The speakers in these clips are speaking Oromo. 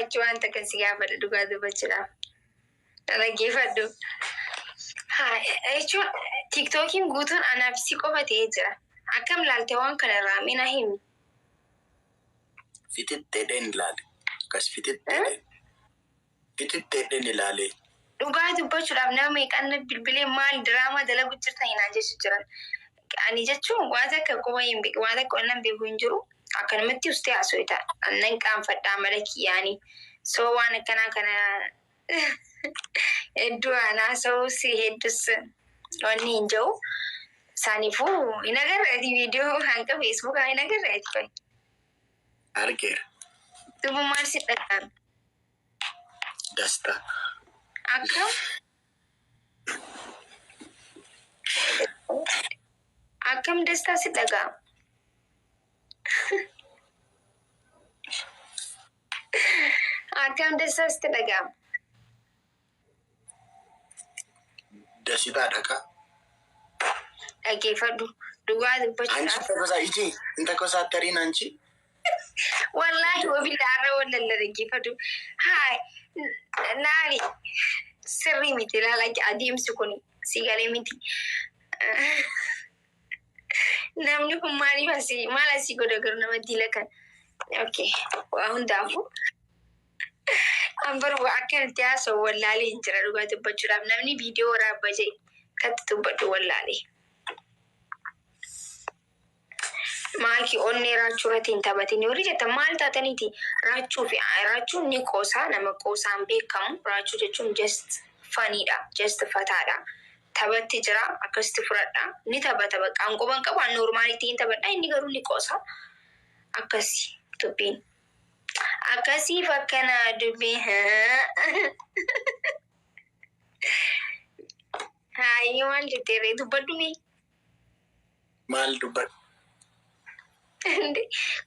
Raachuu waan takkan si gaafadha dhugaa dubbachuudhaaf. Na dhaggeeffadhu. Haa jechuun tiiktookiin guutuun anaaf si qofa ta'ee jira. Akkam laalte waan kana irraa mee na himi. Fixixxeedheen ilaale. Akkas fixixxeedheen. Fixixxeedheen ilaale. Dhugaa dubbachuudhaaf nama meeqaan na bilbilee maal diraamaa dalagu jirtanii naan jechuu jiran. Ani jechuun waan takka quba hin beeku waan takka wannan beeku hin jiru. Akkanumatti ustee haasofta. Nan qaanfadha amala kiyyaani. So waan akkanaa kana hedduu an haasa'uus hedduus wanni hin jiru. Isaaniifuu hin agarreeti viidiyoo hanga feesbuukaa hin agarreeti qoy. Argeera. Duuba maal si dhaga'ame? Dastaa. Akkam? Akkam dastaa si dhaga'ama? Akkam dastaa sitti dhaga'ama? Dasitaa dhaqa. Dhaggeeffadhu. Dhugaa Anchi dubbachuudhaaf. takosaa iji hin takosaa tariin anchi. Wallaahi wabilla arra wallalla dhaggeeffadhu. Haay naani sirrii miti ilaala adeemsi kun si galee miti. Namni kun maaliif asii maal asii godha garuu nama diila kan. Okay waa hundaafuu. An bar akka itti haasa'u wallaalee hin jira dhugaa dubbachuudhaaf namni viidiyoo waraabba jee katti dubbadhu wallaalee. Maaki onnee raachuu irratti hin taphatin warri jettan maal taataniiti raachuu fi raachuun ni qoosaa nama qoosaan beekamu raachuu jechuun just faniidha just fataadha taphatti jira akkasitti fudhadha ni taphata bakka an quban qabu an normaalitti hin taphadha inni garuu ni qoosa akkasi dubbiin. Akkasiif akkana dubbii. Haayii maal jettee ree dubbadhu mee. Maal dubbadhu?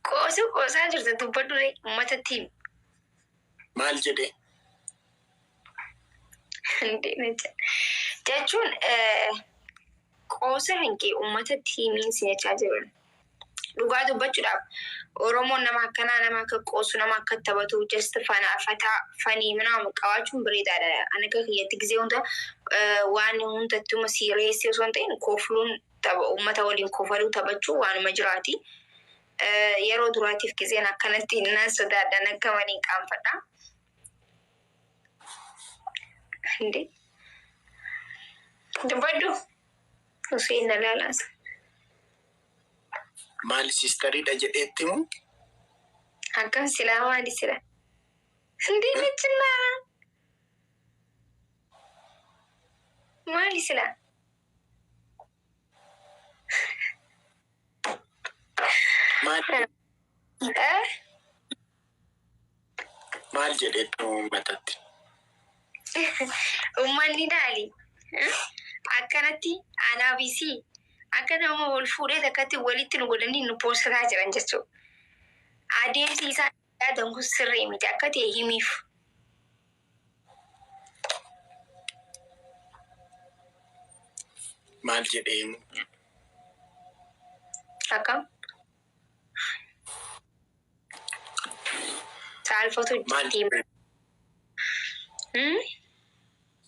Qoosa qoosaa jirta dubbadhu ree uummatatti himi. Maal jedhee? Jechuun qoosa kan kee uummatatti himiin si jechaa jiran. Dhugaa dubbachuudhaaf Oromoon nama akkanaa nama akka qoosu nama akka taphatu just fana fataa fanii mana qabaachuun bareedaadha. Ani akka kiyyatti gizee hunda waan hundattuma siireessii osoo hin ta'in kofluun tapha uummata waliin kofaluu taphachuu waanuma jiraati. Yeroo duraatiif gizeen akkanatti nan sodaadha akka malee qaanfadha. Inde dubbadhu Hussein na laalaasa. Maal sistariidha jedheetti moo? Akkam silaa maali sila? Indee jechuun maali sila? Maal Eh? maal jedheetti moo uummatatti? Uummanni daali. Akkanatti anaa fi isii akka nama wal fuudhee takkatti walitti nu godhanii nu poostataa jiran jechuudha. Adeemsi isaan yaadan kun sirrii miti akka ta'e himiif. Maal jedhee himu? Akkam? Saalfatu Maal deema. jedhee? Hmm?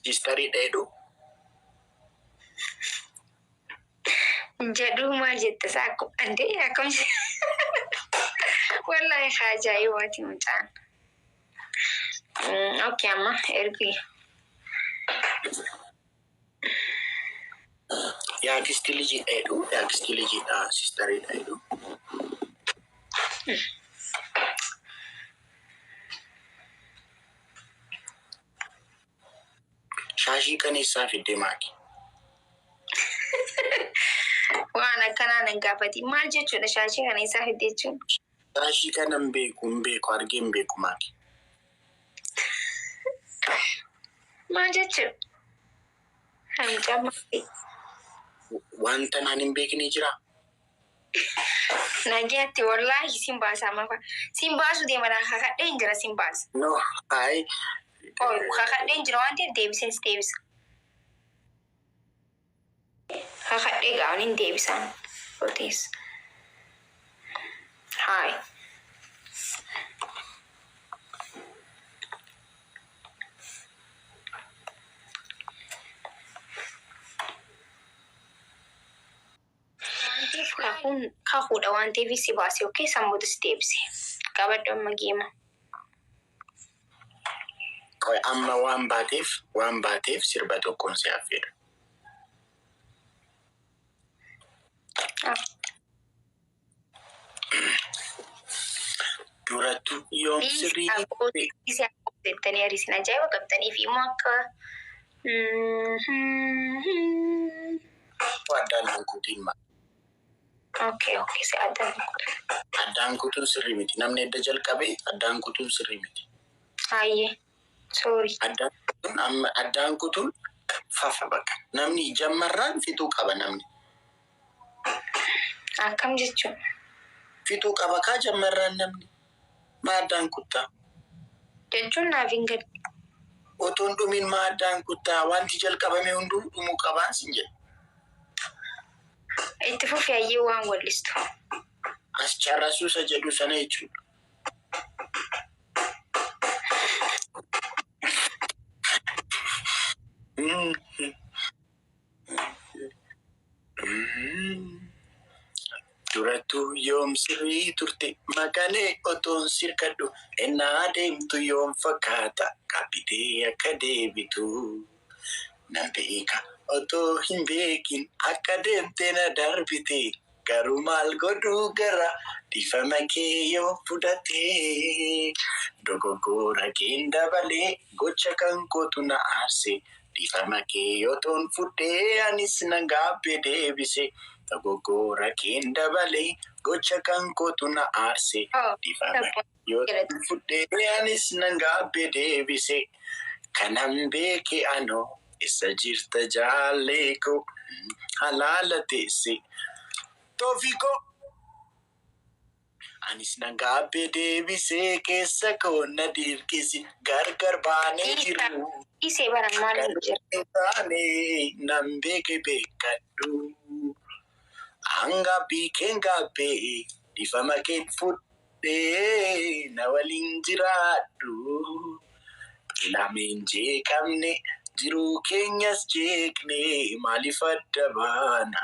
Sistariidha jedhu? Jedhuu maal jette isaa akkuma andee akkam wallaahi haa ajaa'ibaati mucaan. Okay amma ergi. Yaakisti lijiidha jedhu yaakisti lijiidha sistariidha jedhu. Shaashii qaneessaa fidde maaki? Waan akkanaa nan gaafati. Maal jechuudha shaashii kana isaa fidde jechuun? Shaashii kana hin beeku hin beeku argee hin beeku maaki. Maal jechuudha? Mucaan maali? Wanta naan hin beekne jiraa? Nagaatti wallaahi sin baasa amma fa. Sin baasu deema naa kakadheen jira sin baasa. No, hayi. Qoy kakadheen jira waan ta'eef deebiseen si deebisa. Kakadhee gaa'on hin deebisaan. Otees. Hayi. Kakuun kakuudha waan ta'eef si baase okay sammuutu si deebise. Qabadhu amma geema. Qoy amma waan baateef sirba tokkoon si affeera. Ah. Durattu yoom sirrii Dhiisii jettanii ariisin ajaa'iba qabdanii fi immoo akka Addaan hin kutiin ma. Okay, si addaan kutu. Addaan kutuun sirrii miti. Namni edda jalqabee addaan kutuun sirrii miti. Hayyee. Sorry. Addaan kutuun amma addaan kutuun fafa bakka. Namni jammarraan fixuu qaba namni. Akkam jechuun? Fixuu qaba kaa jammarraan namni. Maa addaan kuttaa? Jechuun naaf hin galu. Otoon dhumiin maa addaan kuttaa? Wanti jalqabame hunduu dhumuu qabaan sin jedha. Itti fufi hayyee waan wallistu. As carrasuu isa jedhu sana jechuudha. Durattuu yoom sirrii turte maqalee otoon sirkadhu ennaa deemtu yoom fakkaata kabbitee akka deebitu. Nan beeka otoo hin beekin akka deemte na darbite, garuu maal godhuu gara dhiifama kee yoo fudhate, dogoggora keen dabalee gocha kan kootu na aarse, dhiifama kee otoon fudhee anis na gaabbee deebise, dogoggora keen dabalee gocha kan kootu na aarse, dhiifama yoo fudhee anis na gaabbee deebise, kanan beeke anoo isa jirta jaallee koo halaala teesse Toofikoo. Anis na gaabbee deebisee keessa koo na dirqisi gargar baanee jiru. Dhiisee bara maal jira? Baanee nan beeke beekadhu. Hanga keen gaabbee dhiifama keen fudhee na waliin jiraadhu. Lameen jeeqamne jiruu keenyas jeeqne maaliif adda baana?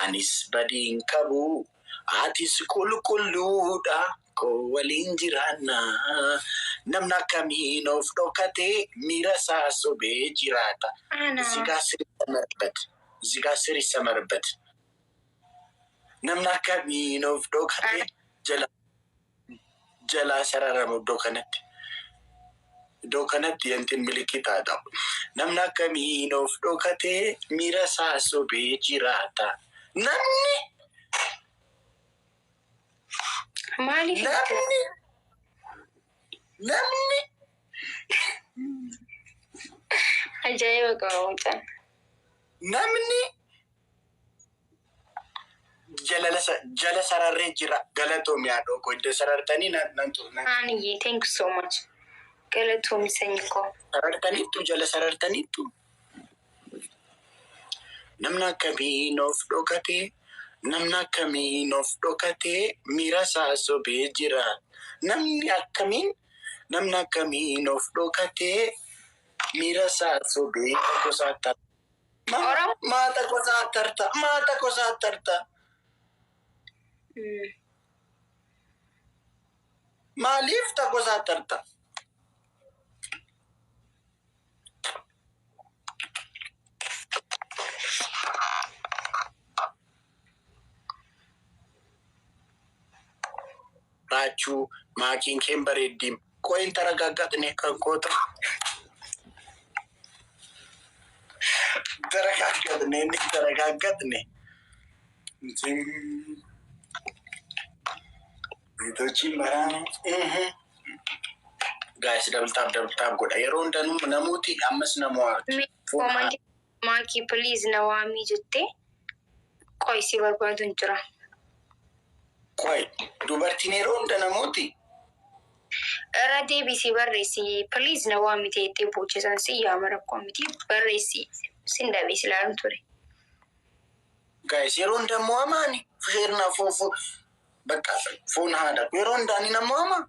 Anis badiin qabu, atis qulqulluudha, koo waliin jiraanna. Namni akkamiin of dhokatee miira isaa sobee jiraata? Ana. እዚህ ጋር ስር ይሰመርበት፣ እዚህ ጋር ስር ይሰመርበት። Namni akkamiin of dhokatee jala jalaa sararamu iddoo kanatti. Iddoo kanatti yantiin milikitaa ta'u. Namni akkamiin of dhokatee miira isaa sobee jiraata? Namni Maaliif? Namni Ajaa'iba qaba mucaan. Namni jala sararree jira. Galatoomi haadhoo koo, iddoo sarartanii nan nan Aaniyyee, thank you so much. Galatoomi sanyii koo. Sarartaniittu, jala sarartaniittu. Namni akkamiin of dhokatee, namni akkamiin of dhokatee miira isaa sobee jira? Namni akkamiin, namni akkamiin of dhokatee miira isaa sobee gosaata. Oromoo. Maata gosaa tarta, maata gosaa tarta. Maaliif takosaa tarta? Raachuu maakiin keen bareeddiim. Qoyin taragaaggatne kan koota. Taragaaggatne inni taragaaggatne. Beetochin baraana. Guys, double tap, double tap godha. Yeroo hundanuu namooti ammas namoo Comment maakii please na waamii jettee qoy si barbaadu hin jira. Qoy, dubartiin yeroo hunda namooti. Irra deebisii barreessi, please na waamii teettee boocisan si yaama, rakkoo miti, barreessi sin dhabee si ilaaluun ture. Guys, yeroo hunda immoo hamaani. Feerna foofo bakka foon haadha. Yeroo hundaa ni namoo hamaa.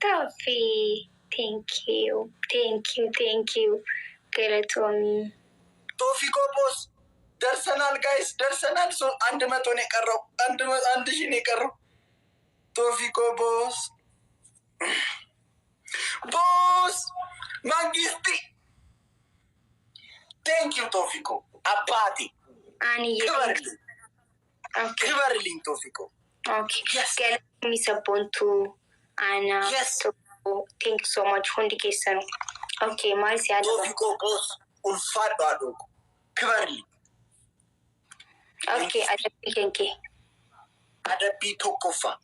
Taaffee, thank you, thank you, thank you, galatoomii. Toofikoo boos. ደርሰናል guys፣ ደርሰናል። 100 ነው የቀረው፣ 1000 ነው የቀረው። ቶፊቆ boss boss መንግስቲ፣ thank you ቶፊቆ አባቴ። አንዬ። ክበርልኝ፣ ክበርልኝ ቶፊቆ። Okay. Galatoomii sabboontuu ana. Yes. Thank you so much hundi keessanu. Okay, maal si yaadaba? ቶፊቆ boss፣ ulfaadhu haadhoo koo፣ ክበርልኝ። Okay, adabbii kan kee. Adabbii tokkoffaa,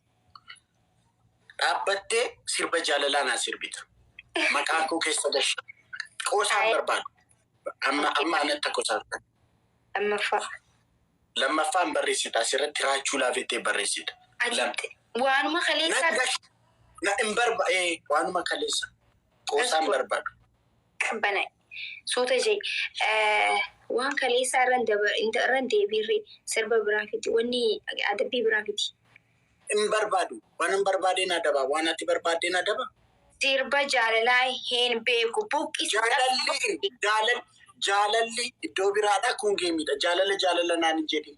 dhaabbattee sirba jaalalaa naa sirbita. Maqaa koo keessa gasha. Qoosaan barbaadu. Amma amma anatti qosaa. Lammaffaa. Lammaffaan barreessita. Asirratti raachuu laafettee barreessita. Lama. Waanuma kaleessaa. Na gash- Na hin barba waanuma kaleessa. Qoosaan barbaadu. Qabbana. Suuta jee. Waan kaleessaa irra deebiirre sirba biraa fiti. Wanni adabbii biraa fiti. Hin barbaadu. Waan hin barbaadeen adaba. Waan ati barbaadeen adaba. Sirba jaalalaa hin beeku. Buqqisi. Jaalalli iddoo biraadha, kun gameiidha. Jaalala jaalala naan hin jedhin.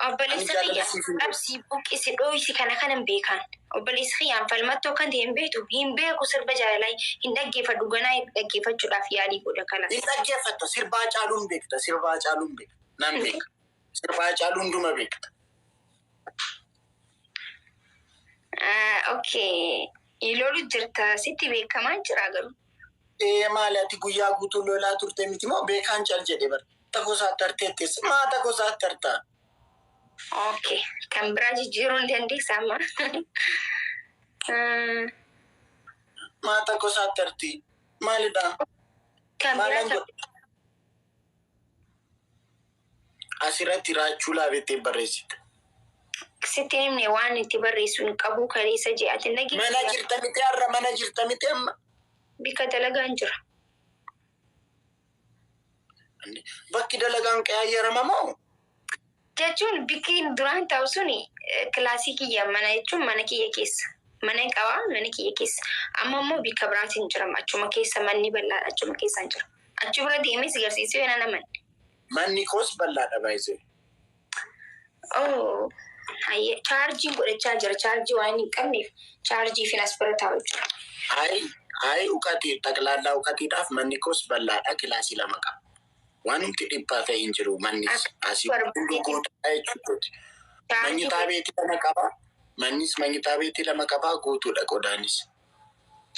Obboleessa Ani jaalala kiyya siif hin godhu. qabsii buqqisi dhooysi kana kanan beekan. Obboleessa kiyyaan falmattoo kan ta'e hin beektu, hin beeku, sirba jaalalaa hin dhaggeeffadhu, ganaa dhaggeeffachuudhaaf yaalii godha kana. Hin dhaggeeffatta. Sirbaa caaluun beekta. Sirbaa caaluun beekta. Nan beeka. Sirbaa caaluun hunduma beekta. Okay. Lolu jirta, sitti beekamaa jira garuu. Ee, maali, ati guyyaa guutuu lolaa turte miti moo? Beekaan cal jedhe bara. Takosaatti arteettees maa takosaatti artaa? Okay. Kan biraa jijjiiruu hin dandeessa amma. Maa takosaatti artii? Maalidha? Kan biraa. Maalan godhe? Asirratti raachuu laabettee barreessita. Sitti himne, waan itti barreessu hin qabu kaleessa jee ati Mana dhageessa. jirta miti har'a? Mana jirta miti amma? Bika dalagaan jira. Bakki dalagaan qe'aayyarama moo? Jechuun bikki duraan ta'u suni kilaasii kiyya, mana jechuun mana kiyya keessa. Mana qabaa, mana kiyya keessa. Amma immoo bikka biraatiin jira. Achuma keessa manni bal'aadha. Achuma keessaan jira. Achi bira deemee si garsiisuu yoo naman. Manni koos bal'aadha baay'isee. Oh, hayyee, chaarjii godhachaa jira. Chaarjii waan hin qabneef chaarjii fi as bira taa'u jira. Hayi hayi, uqatii ጠቅላላ uqatiidhaaf manni koos bal'aadha, kilaasii lama qaba. Waan hundi dhibbaa ta'e hin jiru mannis asii hundi guutuudha jechuudha. መኝታ beetii lama qaba. Mannis መኝታ beetii lama qaba, guutuudha qodaanis.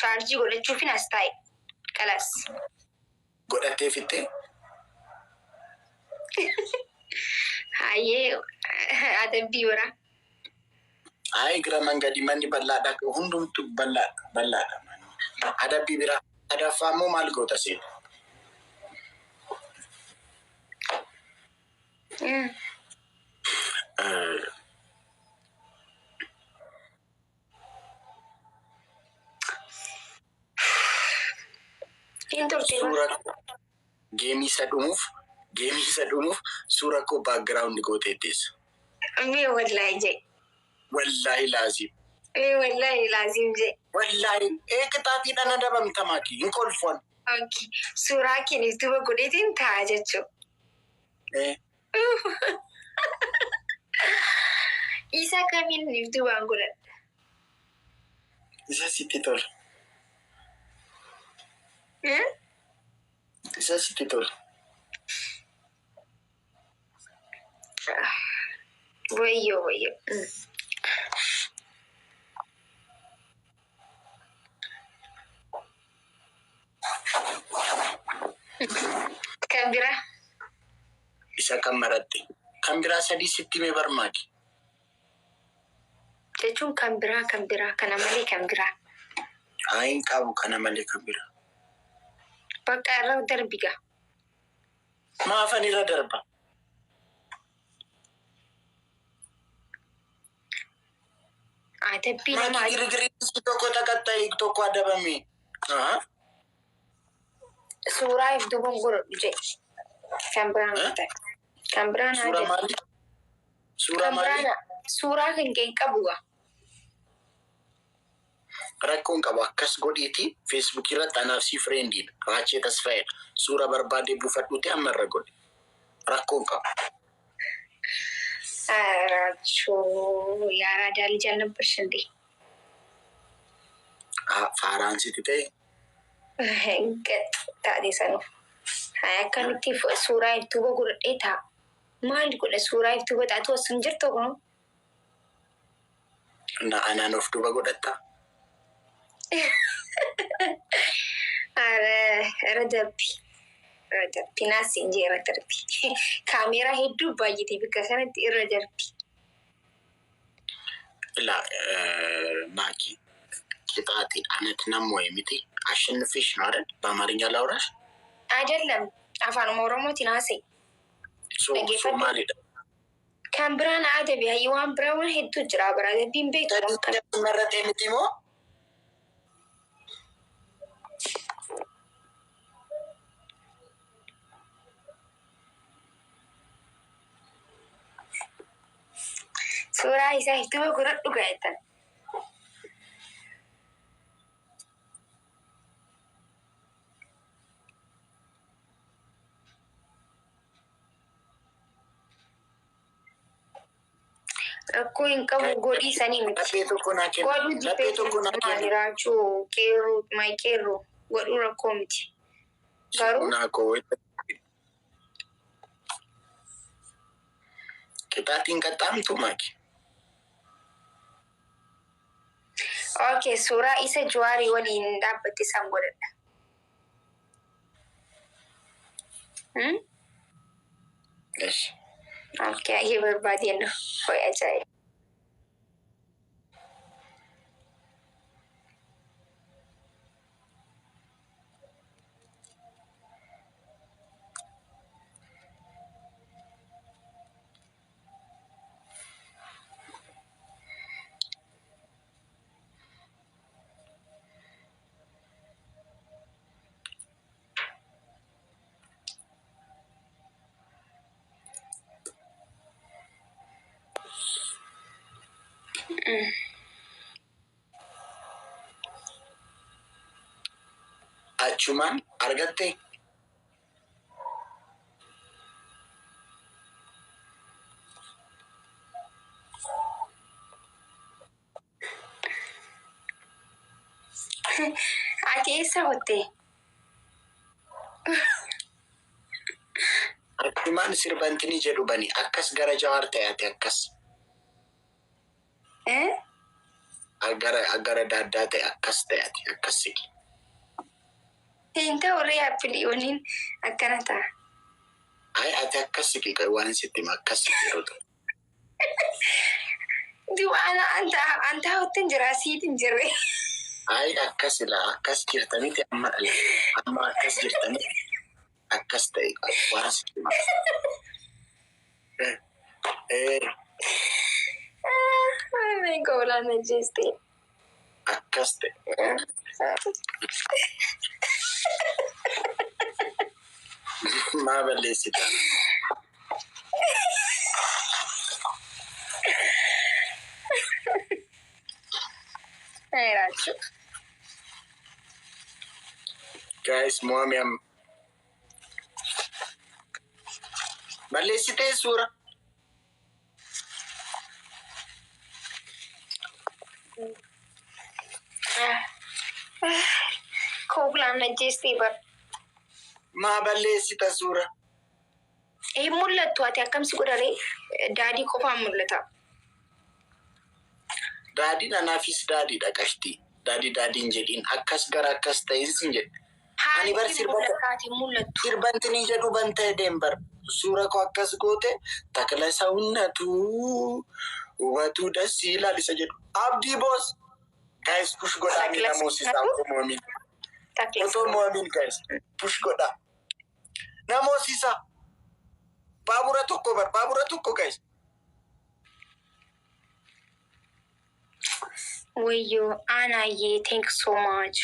Chaarjii godhachuufin as taa'e. Kalaas. Godhattee fittee? Hayyee, adabbii biraa. Hayi, gira mangadii manni bal'aadha, hundumtu bal'aadha bal'aadha. Adabbii biraa sadaffaa immoo maal goota seeta? Hin turte. Suura gameii isa dhumuuf suura koo background gootee teessa. Mee wallaahi jee. Wallaahi laazim. Mee wallaahi laazim jee. Wallaahi ee, qixaaxiidhaan adabamta maaki hin kolfoon. Okay. Suuraa keenya duuba godheetiin taa'a jechuudha. Eh, Isa kamiin duubaan godhadha? Isa sitti tola. Hmm? Isa sitti tola. Wayyoo wayyoo. Kan biraa. Isa kan maratte. Kan biraa sadii sitti mee barmaaki. Jechuun kan biraa, kan biraa kana malee kan biraa. Haa, hin qabu kana malee kan biraa. Bakka irra darbiga. Maafan irra darba? Adabbii nama. Maaki girgiriin tokko takatta'i, tokko adabame. Suuraa if duuban godhadhu jedhe. Kan biraa Eh? naa ta'e. Kan biraa naa Suuraa jedhe. maali? Suuraa Kan biraa maali? Suuraa kan kee hin qabu gaa. Rakkoon qabu, akkas godhiiti, Feesbuukii irratti anaaf si friendiidha. Raachee Tasfaa'eedha. Suura barbaadee buufadhuuti amma irra godhi. Rakkoon qabu. ራቹ የአራዳ ልጅ አልነበርሽ እንዴ? Faaraan sitti ta'e. Gad taate sanuuf. Akkamitti suuraa iftuuba godhadhee taa'a? Maal godha suuraa iftuuba taatu as hin jirtu kun? Na anaan of duuba godhattaa? Irra darbi. Irra darbi. Naas hin jee irra darbi. Kaameeraa hedduu baay'ate bakka kanatti irra darbi. Ilaa, ማኪ ቅጣቴን አነት ነሞ miti አሸንፌሽ ነው አይደል? በአማርኛ ላውራሽ? አይደለም፣ Afaan Oromootiin haasa'e. Somaaliidha. Kan biraan adabi hayyi waan biraa waan hedduu jira biraa adabbiin beektu. Marratee miti moo? Suuraa isaa iftuuba godhadhu gaa'etan. Rakkoo hin qabu godhii sanii miti. Laphee tokko naa kenna. Godhuu Laphee tokko naa jibbee kenna. raachuu qeerroo maay qeerroo godhuu rakkoo miti. Garuu Naa koo qixaatiin qaxxaamtu maaki. Okay, suuraa isa Jawaarii waliin dhaabbatte san godhadha. Hmm? Esh. Okay, ayyee barbaadeen ho'i ajaa'iba. Achumaan argattee? Ati eessa hotte? Achumaan sirbantinii jedhu bani akkas gara Jawaar ta'e ati akkas. Eh? Gara daaddaa ta'e akkas ta'e ati akkas siqi. Hin ta'u ree appiliyooniin akkana ta'a. Ay, ati akkas siqi, waan sitti hima, akkas siqi yeroo ta'u. Du'aana anta hottin jira siitin jirre. Ay, akkas ilaa akkas jirta miti amma dhala. Amma akkas jirta miti akkas ta'e waan sitti hima. Eh, Ay, koolaan ajjeeste. Akkas ta'e. Maa balleessita? Ay, raachuu. Guys, mo'ame amma. Balleessitee suura. Koolaan ajjeeste bar. Maa balleessita suura? Hin mul'attu ati akkamsi godharee daadii qofaan mul'ata. Daadiin anaafis daadiidha qashtii. Daadii daadiin jedhiin akkas gara akkas ta'in sin jedhe. Ani bar Haala sirba mul'ataati mul'attu. sirbantinii jedhu bantee deem bar. Suura koo akkas goote takla sawunnatu hubatuu dasii ilaalisa jedhu. Abdii boos. Guys, push godhaa Takla namoota isaa sawunnatu? mo'amin. Takla Otoo mo'amin, guys, push godhaa. Namoota baabura tokko bar, baabura tokko, guys. Wayyoo Aanaayyee, thank you so much.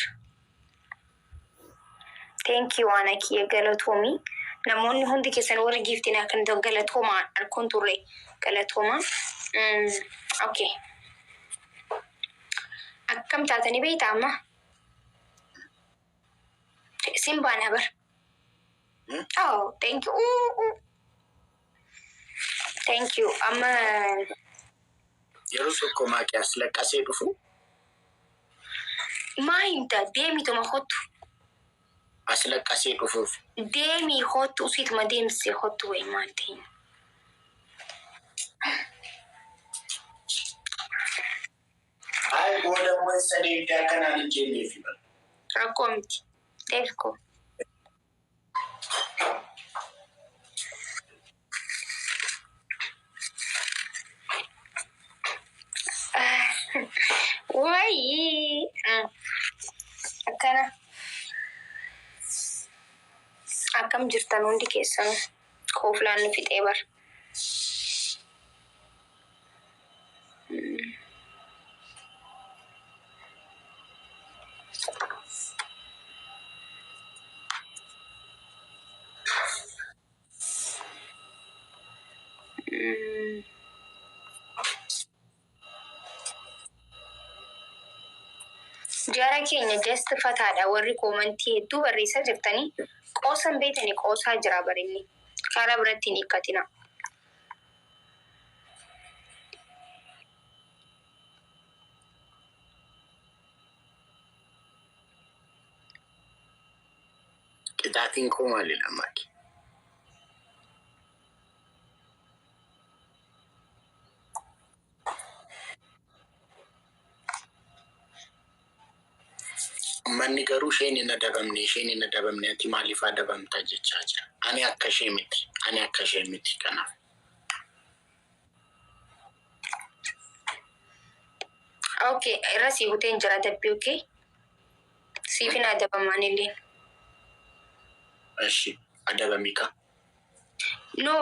Thank you Ana kiyya, galatoomii. Namoonni hundi keessan warri giiftinaa kan ta'u galatoomaa arkuun turre galatoomaa. Okay. Akkam taatanii beektaa amma? Sin baana bar. Hmm? Oh, thank you. Ooh, ooh. Thank you. Amma Yeroo tokko maaqii as laqqasee dhufu. Maa himta? Deemituma kottu. As laqqasee dhufuuf. Deemii kottu, usiituma deemsisee kottu wayi maal ta'in. Ay, booda wayisa deemtee akkanaan hin jenneefi. Rakkoo miti. Deefkoo. Wayii. Akkana. Akkam jirtan hundi keessanuu? Kooflaan nu fixee bara. Jara keenya, just fataadha. Warri koomantii hedduu barreessaa jirtanii qoosan beetanii qoosaa jira barinni. Karaa biratti hin hiikkatina. Qixaatiin koo maalidha, Maaki? Uummanni garuu isheen hin adabamne, isheen hin adabamne, ati maaliif adabamta jechaa jira. Ani akka ishee miti. Ani akka ishee miti kanaaf. Okay, irra sii kuteen jira adabbii, okay? Siifin adabamaan illee. Eshi, adabami ka. No,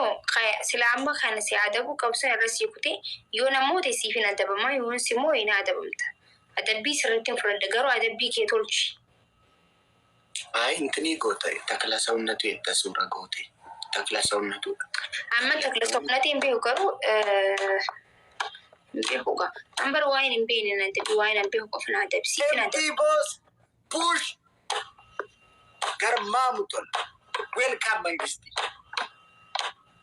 sila amma kana si adabuu qabsan irra sii kutee yoo namoota siifin adabamaa, yoon immoo hin adabamta. Adabbii sirriitti hin fudhadha, garuu adabbii kee tolchi. Ay, intinii goota takla sawunnatu jetta suura goote. Takla sawunnatudha. Amma takla sawunnatee hin beeku, garuu hin beeku gaa. An bara waa'een hin beekne na adabi, waa'een hin beeku qofa na adabi, siifin adabi. MT boss push garmaamu tola. Welcome, Mangisti.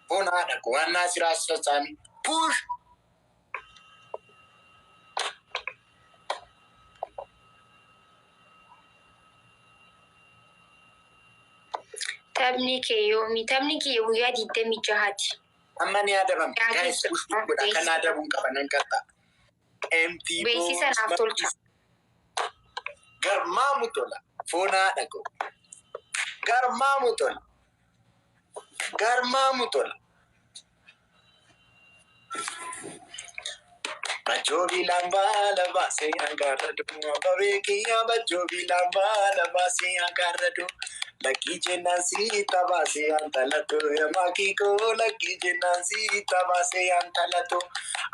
Foon haadha ko waan naasiraa asfasaami. Push. Taphni kee yoomi? Taphni kee guyyaa 26ti. Amma ni adabamte. Guys, push godha. Kan adabuun qaba nan qaxxa. MT Beeksisa naaf tolcha. Garmaamu tola. Foon haadha ko. Garmaamu tola. Garmaamu tola. Bachoo lambaa lambaa seenaa gaarradu. Abbabee kiyyaa bachoo lambaa lambaa seenaa gaarradu. Lakkii jennaan siita baasee antalatu. Yamakii koo lakkii jennaan siita baasee antalatu.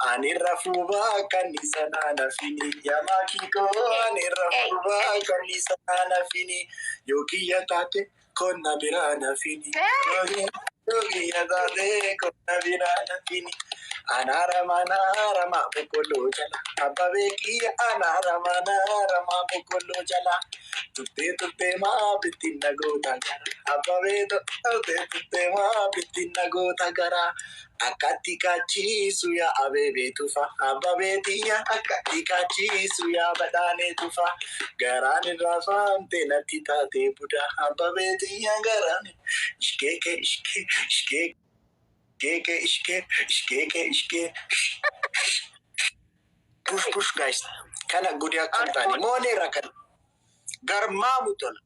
Ani rafuu baakkanisa naana fini. Yamakii koo ani rafuu baakkanisa naana fini. Yoo kiyya taate konna biraa na fini. Yoo kiyya taate konna biraa na fini. Anaarama anaarama boqqolloo jala. Abbabee kiyya anaarama anaarama boqqolloo jala. Tuttee tuttee maa bittinna goota gara. Abbabee tuttee tuttee maa bittinna goota gara. Akkatti kaachiisu yaa abeebee tufa. Abbabee tiyya akkatti kaachiisu yaa badhaanee tufa. Garaan irraa faamte natti taatee buda. Abbabee tiyya garaan ishkeeke ishkee ishkee. Ishkeeke ishkee ishkeeke ishkee. Push, push, guys. Kana gudii akka hin taane mooneerra kan garmaamu tola.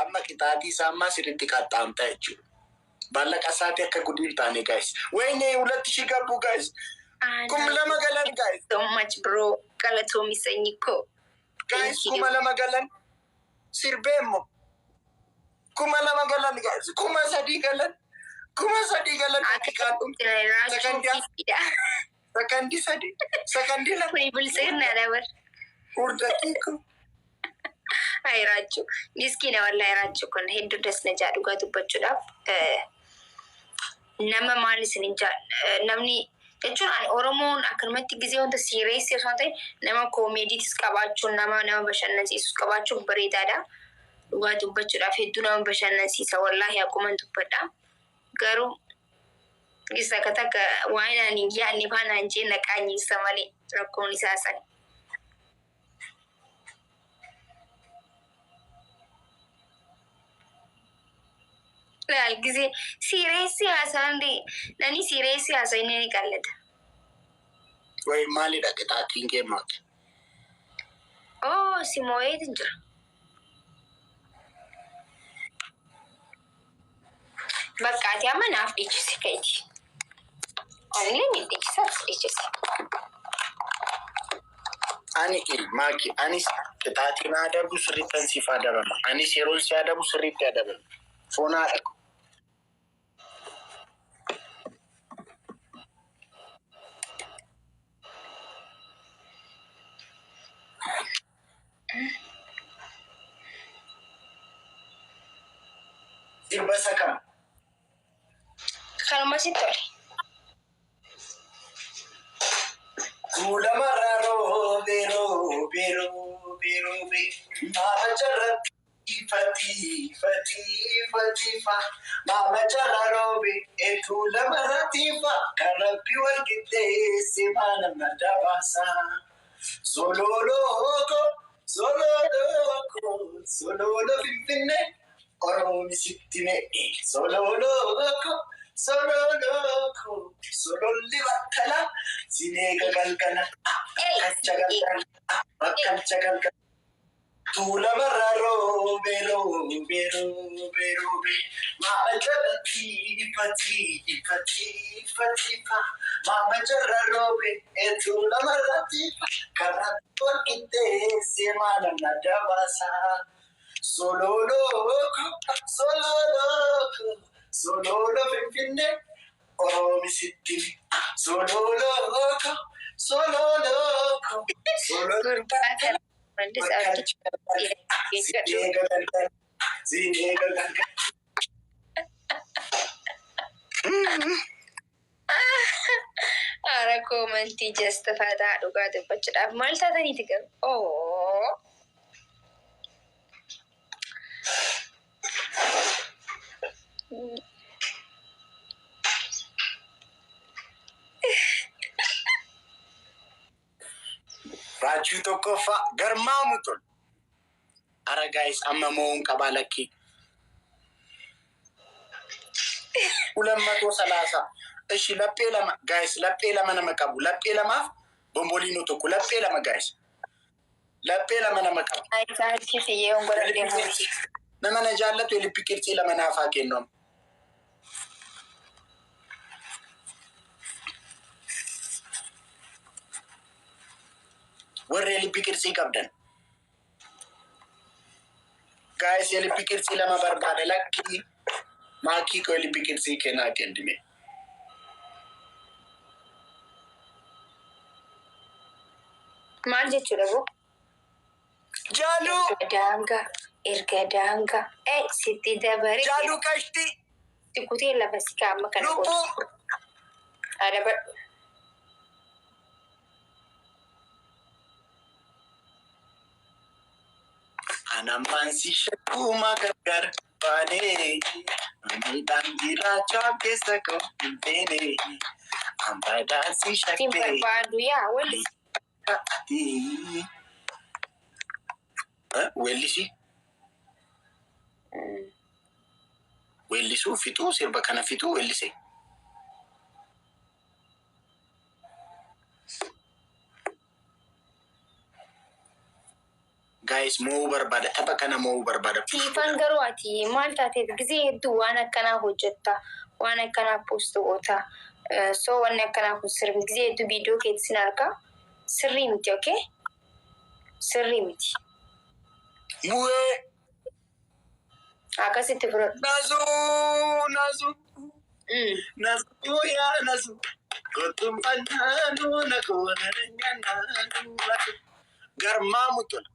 Amma qixaatii isaa ammaa sirriitti qaxxaamta jechuudha. Maallaqa isaatii akka gudii hin taane, guys. Wayne ሁለት ሺህ ገቡ, guys. 2000 galan, guys. So much, bro. Galatoomi, sanyii koo. Guys, 2000 galan. Sirbee immoo. 2000 galan, guys. 3000 galan. 3000 galan. Daqiiqaan dhumte. Sakandii 3. Sakandii 2. Kuni biltsiginnaadha bar. Hordakii Ay Raachuu. Miskiina wallahi, Raachuu kun hedduu das na jaa dhugaa dubbachuudhaaf. Nama maal isin hin jaa namni jechuun ani Oromoon akkanumatti gizee wanta siireessee osoo hin ta'in nama koomeediitis qabaachuun, nama bashannansiisus qabaachuun bareedaadha. Dhugaa dubbachuudhaaf hedduu nama bashannansiisa wallaahi, akkuma dubbadha. Garuu Isa akka takka waan ani hin yaadne faanaan jee na qaanyeessa malee rakkoon isaa sani. Laal gisee siireessi haasaan nani siireessi haasa inni ni qallata. Wayi maalidha qixaatiin kee maaki? Oo, si moo'eetin jira. Bakka ati amma naaf dhiichisi ka'iti. Anillee ni dhiichisa, ati dhiichisi. Ani maaki, anis qixaatiin adabu sirriittan siif adabama. Anis yeroon si adabu sirriitti adabama. Foon haadha ko. Sirba isa kam? Kanuma sitti tole. Tuulamarraa roobee roobee roobee roobee maama jarra tiifa tiifa tiifa tiifa maama jarra roobee tuulamarraa tiifa kan rabbi wal qixxeesse maala madda baasa. Sololooko, sololooko, sololo Finfinnee, Oromoomi sitti me'e. Sololooko, sololooko, sololli battala, sineega galgala, bakkalcha galgala, bakkalcha galgala. Tuulamarraa roobee roobee roobee roobee maama jarra tiifa tiifa tiifa tiifa maama jarra roobee tuulamarraa tiifa kan rabbi wal qixxeesse maala madda baasa. Sololooko, sololooko, sololo Finfinnee, Oroomi sitti. Sololooko, sololooko, sololo. Gurbaa kana Mallis Abdii. Sineega galgala, sineega galgala. Haara koomantii jastafataa dhugaa dubbachuudhaaf maal taataniiti garuu? Oo. Raachuu tokkoffaa garmaamu tol. Ara guys, amma mo'uun qabaa lakkii. 230. Ishi, laphee lama guys, laphee lama nama qabu. Laphee lamaaf bomboliinoo tokko, laphee lama guys. Laphee lama nama qabu. Ayi, xiyyeewwan godhadhee. Nama na jaallatu lippi qirtsii lama naaf haa kennu. Warri lippi qirtsii qabdan. Guys, lippi qirtsii lama barbaada lakkii. Maakii koo, lippi qirtsii kennaa kennime. Maal jechuudha boo? Jaaluu! Daangaa erga daangaa sitti dabaree. Jaaluu qashtii! Si kutee lafa si kaa'ama kana. Lubbuu! Adabadhu. Anammaan si shakkuma gargar baanee miidhaan jiraachaa keessa koo hin beene ambadaan si Siin shakkee. barbaadu yaa walli. Weellisi weellisuu fixuu, sirba kana fixuu weellise. Guys, mo'uu barbaada, tapha kana mo'uu barbaada. Siifan garuu ati maal taateef gisee hedduu waan akkanaa hojjetta, waan akkanaa post goota? So wanni akkanaa kun sirrii gisee hedduu viidiyoo keetti sin argaa, sirrii miti, okay? Sirrii miti. Mu'ee. Akkasitti fudhadhu. Nazuu, nazuu, nazuu, yaa nazuu. Gotumfannaanuu nakoonanaanuu garmaamu tola.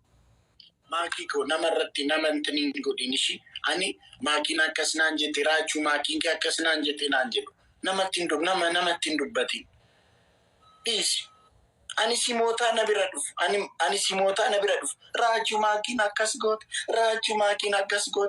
Maakii koo, nama irratti nama intiniin godhin ishii. Ani maakiin akkas naan jette, raachuu maakiin kee akkas naan jette naan jedhu. Namatti hin nama namatti hin dubbatin. Dhiisi. Ani simootaa na bira dhufu. Ani simootaa na bira dhufu. Raachuu maakiin akkas goote. Raachuu maakiin akkas goote.